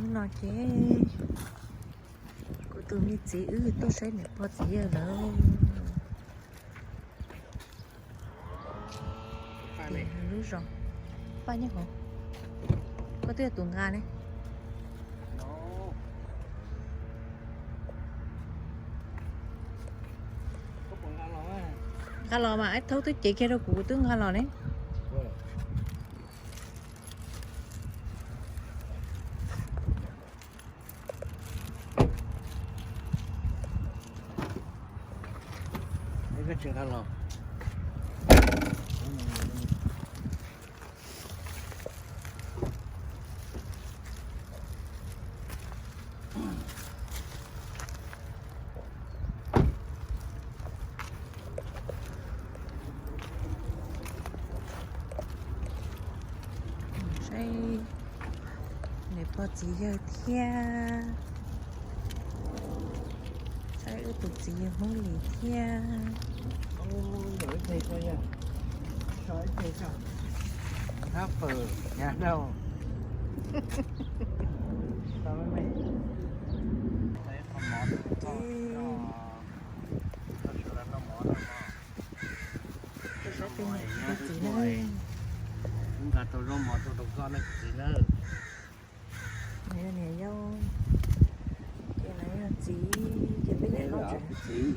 Hnub no ces kuv tus me txiv wb tuaj saib niam pog txiv yawg lawm. Lub zos Paj Nyob Hauv. Koj twb yog tus nqa ne. Nqa los mas, Thaub twb cev kiag rau kuv, kuv twb nqa los ne. Saib niam pog txiv yawg thiab, saib wb tus txiv yawg Hmoob Lis thiab. Saib peb niam pog txiv na. Nqa tau zaub mov tuaj rau koj na txiv na. Niam yau, ces niam yau txiv, ces peb niam loj tsev. Txiv,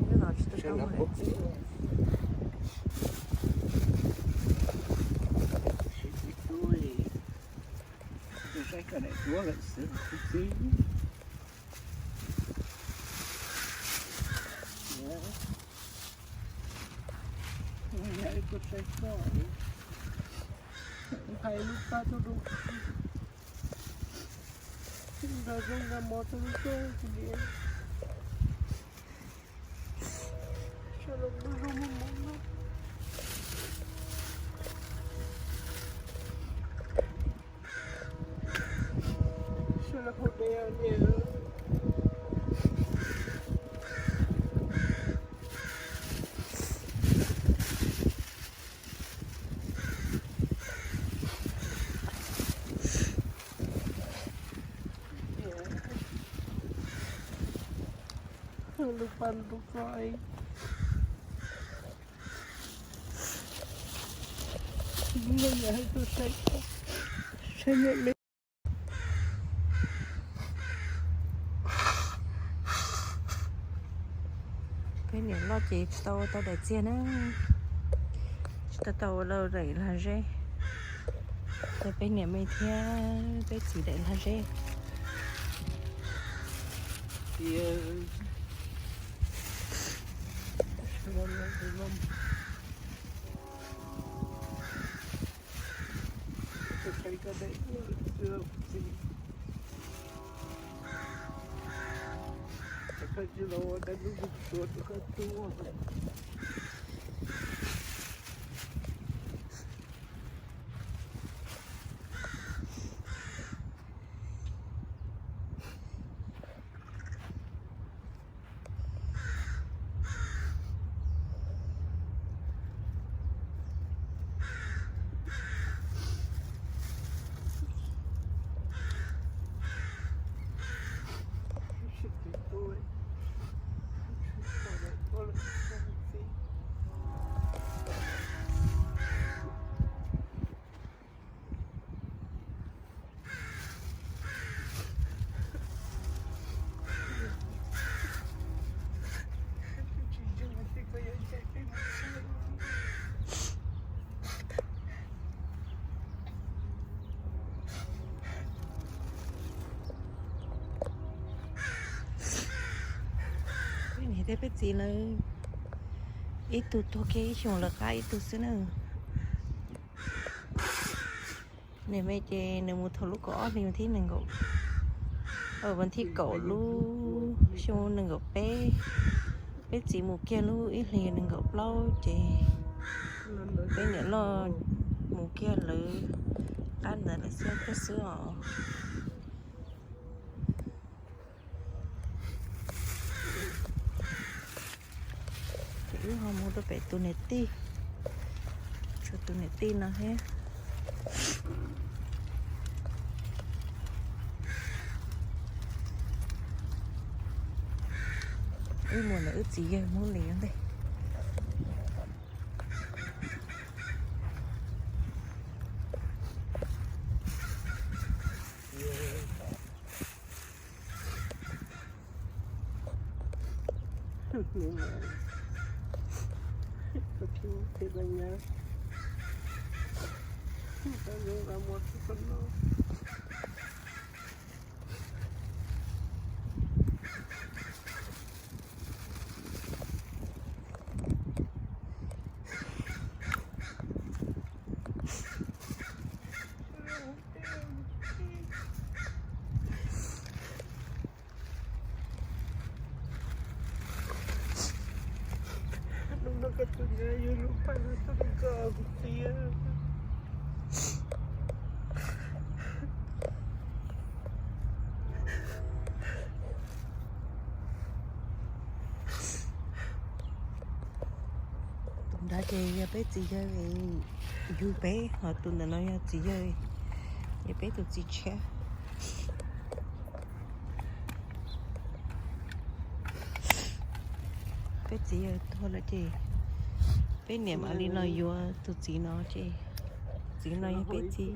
nyob no tsis tau tau mus txiv. Txiv tub, saib koj daim duab lawm xwb txiv. Tuaj saib koj, hais lub pab tuaj rau, nqa zaub nqa mov tuaj rau koj kuv niam. Sawv daws muaj zog muaj mov noj. Sawv daws haus dej niam. Lub pab rau koj. Saib niam me. Peb niam loj ces tsis tau ua tau daim txiag na, tsis tau tau ua tau daim lag zeb. Ces peb niam me thiab peb txiv daim lag zeb. Peb niam thiab peb txiv lawv ib tug tuag kiag ib xyoos lawv qab ib tug xwb na. Niam me ces nws mus thaum lub kaum ob hlis vas thib nees nkaum, vas thib kaum lub xyoo nees nkaum peb. Peb txiv mus kiag lub ib hlis nees nkaum plaub ces peb niam loj mus kiag lawv qab ntawd lawm xwb thiab xwb os. Ces wb ho mus rau pem tus niam tij, tshuav tus niam tij no thiab. Wb mus ntawm wb txiv yawg Hmoob Lis ntej. Tus nrad ces yog peb txiv yawg yug peb, ho tus ntawm no yog txiv yawg, yog peb tus txiv tshiab. Peb txiv yawg tuag lawm ces peb niam mam li los yuav tus txiv no ces txiv no yog peb txiv.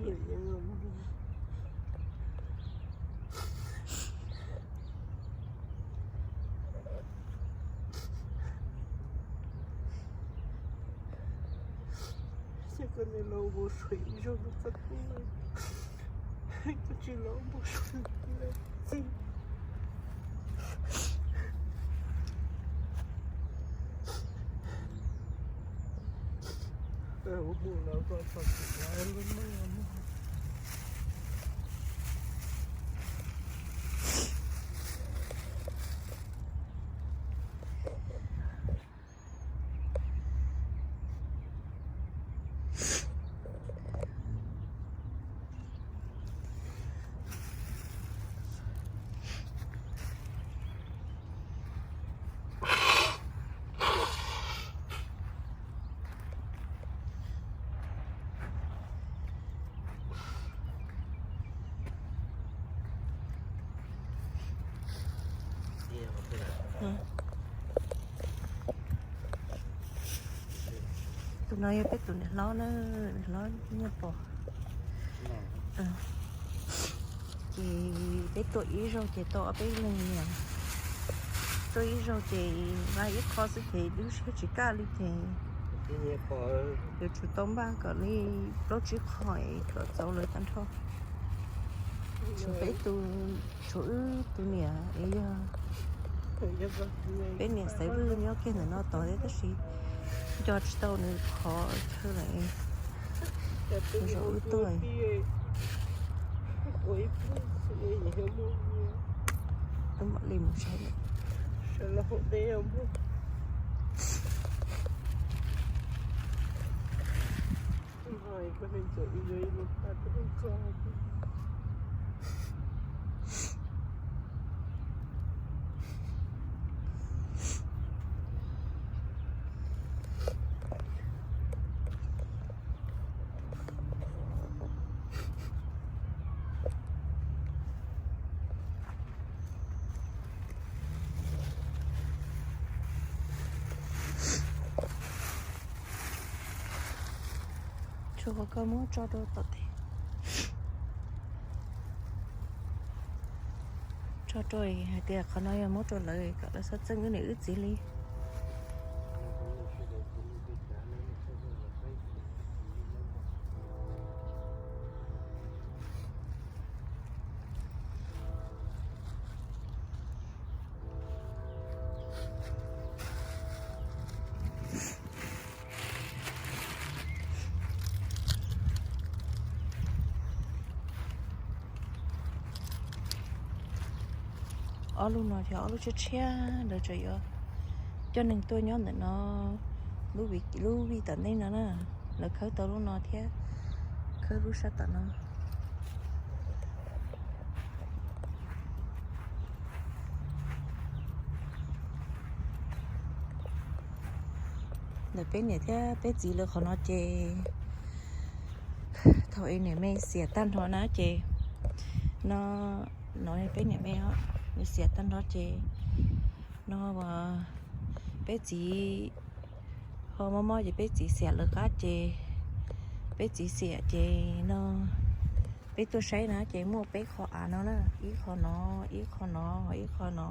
Tus no yog peb tus niam hlob na, niam hlob Nyiaj Pov. Ces peb tuaj ib zaug ces tau ob peb leeg niam. Tuaj ib zaug ces nqa ib qho xwb ces lub siab tsis kaj li ces yuav tsum tau npaj kom li plaub tsib qho es kom txaus lawv tag nrho. Tshuav peb tus, tshuav wb tus niam es yog peb niam Xaiv Vwj nyob kiag ntawm no tod thiab tab sis nco tsis tau nws qhov chaw lawm. Zaum wb tuaj, wb mam li mus saib lawm. Tsuas kom koj muab tso rau tom tes. Tso rau hais tias qhov no yog muab rau lawv kom lawv txhob txeeb wb niam wb txiv li. Ob lub no yog ob lub tshiab tshiab, lawv tseem yuav coj neeg tuaj nyob ntawm no. Lub vij, lub vij tom ntej no na, lawv khawb tau lub no thiab khawb lub sab tom no. Ntawm peb niam thiab peb txiv lawv qhov no ces thaum es niam me xiam tag nrho na ces no, no peb niam me os, nws xiam tag nrho ces No as, peb txiv ho mob mob ces peb txiv xiam lawv qab ces, peb txiv xiam ces no peb tuaj saib na ces muaj peb qhov av no na, ib qho no, ib qho no, ib qho no.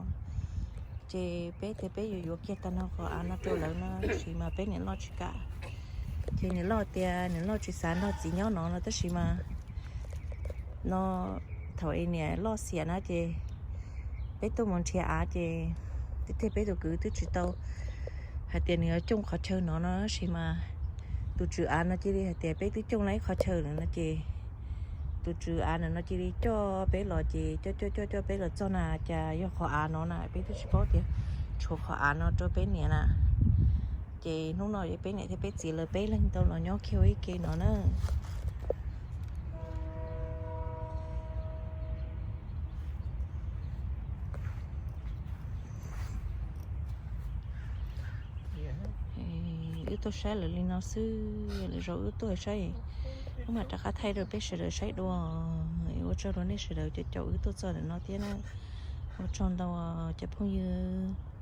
Ces peb tias peb yuav yuav kiag tag no qhov av no rau lawv no tab sis mas peb niam loj tsis kam. Ces niam loj tias niam loj tsis xav nrog txiv nyob no no tab sis mas no thaum es niam loj xiam na ces peb tuaj mus nrhiav av ces tiag tiag peb tus kwv twb tsis tau hais tias nws yuav cooj qhov chaw no no tab sis mas tus tswv av no cia li hais tias peb twb cooj lawm ib qhov chaw lawm no ces tus tswv av no no cia li coj peb los ces coj coj coj coj peb los txog na cas yog qhov av no na peb twb tsis paub tias tshuav qhov av no rau peb niam na. Ces hnub no peb niam thiab peb txiv lawv peb leeg tau los nyob kiag ua ib ke no na. Wb tuaj saib lawv li no xwb, lwm zaus wb tuaj saib, wb mam rov qab thaij rau peb sawv daws saib dua. Ua tsaug rau nej sawv daws cov caum wb tuaj txog ntawm no thiab na. Ua tsaug ntau cov phooj ywg.